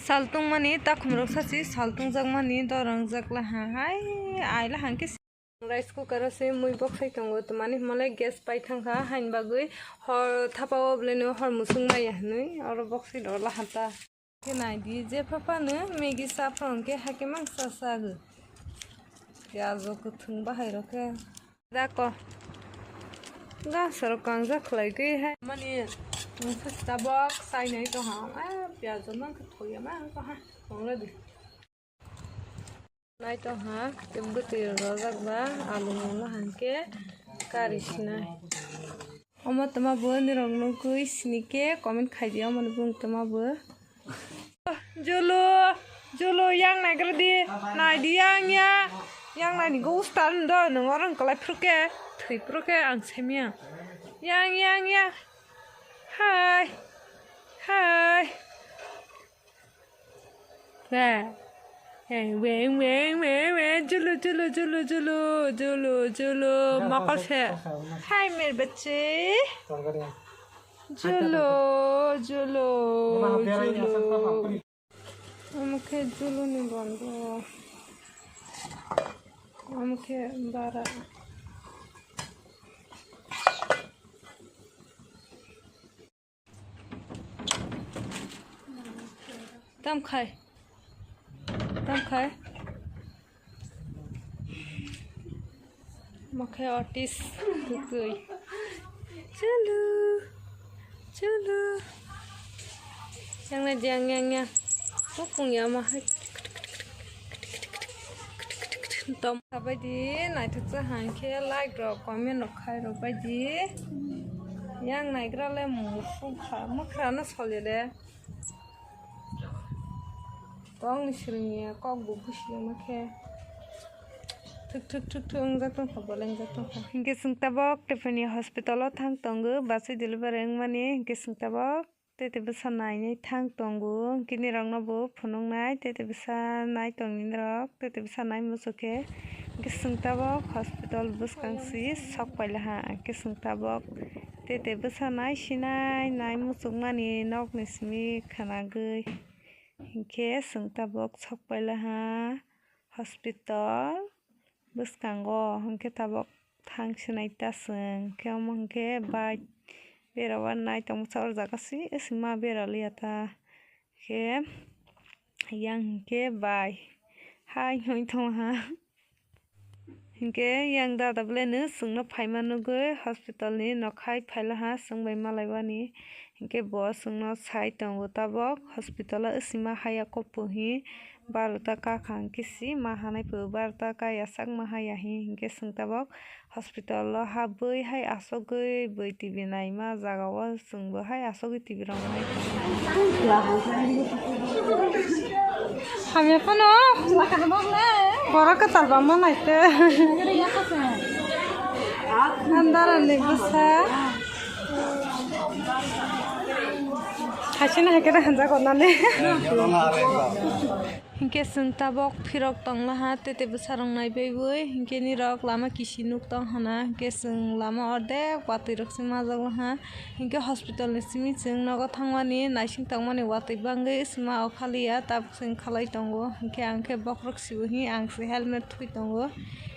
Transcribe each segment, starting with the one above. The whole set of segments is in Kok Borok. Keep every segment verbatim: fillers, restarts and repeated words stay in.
Saltung mani takhum rok sachi saltung jak mani dorong jak la ha hai ai la hangke. Rice cooker o se mui bok sai tongo, twmani hwnmale gas pai thangkha, haini bagwi hor thapa o belai no hor musuk maya hinwi oro bok sai rw lahata. Khe nai di, je pha phano Maggi cha phano hwnkhe hakhe mang cha cha gw. Piyaj o kwthwng bahai rw khe dako gas rok kangjak khlai gwi hai mani wngkha tabok chainai tongha, a piyaj o mang khe thoya mang tongha tongla di. Nai tongha, tei bwtwi rojak ba, alu mungno hangke kari sinai. Omo twma bo nirok nugwi sini khe comment khai di, omo ni bung twma bo. Julu, julu, yang naigra di, nai di yang ya, yang nai ni go star do, nung orang kalai phru khe, thwi phru khe ang semiya. Yang, yang, yang, hai, hai. Weh. Hey, weh, weh, weh, weh. Julu, julu, julu, julu, julu, julu. Mokol se. Hai, mere bacche. Julu, julu, julu. Omo khe julu ni bondo. Omo khe bara. Tam khai. Tam khai. Mo khe artist kwtwi. Chulu. Chulu. Yang na yang, yang, yang. Bukung ya ma hai. Tom sabai di, naithok cha hang khe like rok, comment rok khai rok bai di. Yang naigra le musuk kha, mwkhra no soli le. Tong ni swrwng ya kok bo busi ma khe. Thuk thuk thuk thuk wngjak tong kha, bo lengjak tong kha. Hinkhe chwng tabok Tiffany hospital o thang tongo, bachwi delivery wngmani, hinkhe chwng tabok. Tete bwsa nainai thang tongo, hinkhe nirokno bo phunuknai, tete bwsa nai tongni norok, tete bwsa nai muchuk khe, hinkhe chwng tabok hospital bwskang si sok pailaha, hinkhe chwng tabok tete bwsa nai sinai, nai muchukmani nokni simi khwnagwi, hinkhe chwng tabok sok pailaha. Hospital bwskango hinkhe tabok thang sinai ta chwng, hinkhe omo hinkhe bai bera o nai tongmasa o jaga se, se ma bera liya ta khe yang hinkhe bai hai wngwi tongha. Hinkhe yang dada belai no chwngno phaima nugwi hospital ni nokhai phailaha chwng bai malaibani. Hinkhe bo chwngno sai tongo tabok hospital o wsima haya kok punghi barota kakha hinkhe si ma hanai pho barota kaya sak ma haya hi hinkhe chwng tabok hospital o habwi hai asugwi bwi T V naima jaga o chwng bo hai asugwi T V rok nai tongo. Hamya phano borok kwtal bangma naikhe. Andar ni bwsa. Haisini hai khe da hanjak hwnani. Hinkhe chwng tabok phirok tonglaha, tete bwsarok naibaiwi, hinkhe nirok lama kisi nuk tong hana, hinkhe chwng lama ordek watwi rok se majak laha, hinkhe hospital ni simi chwng nogo thangmani naising tongmani watwi bangwi sima o khaliya, tabuk chwng khalai tongo, hinkhe ang khe bokhorok sibo hi ang se helmet thwi tongo,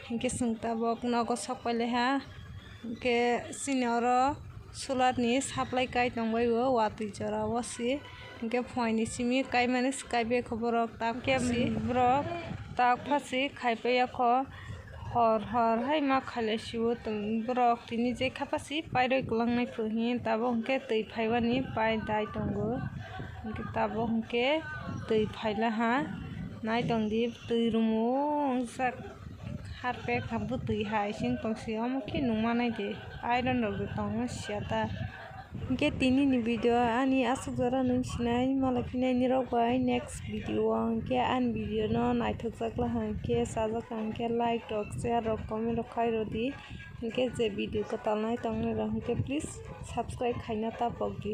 hinkhe chwng tabok nogo sok pailaiha. Hinkhe chini oro solar ni supply kai tongbai o watwi jora o se, hinkhe phuaini simi kaimani se kaibai kho borok, tak hinkhe borok tak pha se khaipai ya kho, hor hor hai ma khailai si o borok tini je kha pha se pairoi kwlangnai pho hi tabuk hinkhe twi phaibani pai dai tongo, hinkhe tabuk hinkhe twi phailaha nai tongdi twi rumo wngjak. Harpek ha bwtwi hai sing tong si omo khe nung manai de iron rok de tongma siya ta. Hinkhe tini ni video ani aswk jora nung sinai malai phinai nirok bai next video o hinkhe ani video no naithok jak la hinkhe chajak hinkhe like rok share rok comment rok khai rw di hinkhe je video kwtal nai tong nai rok hinkhe please subscribe khaina ta pok di.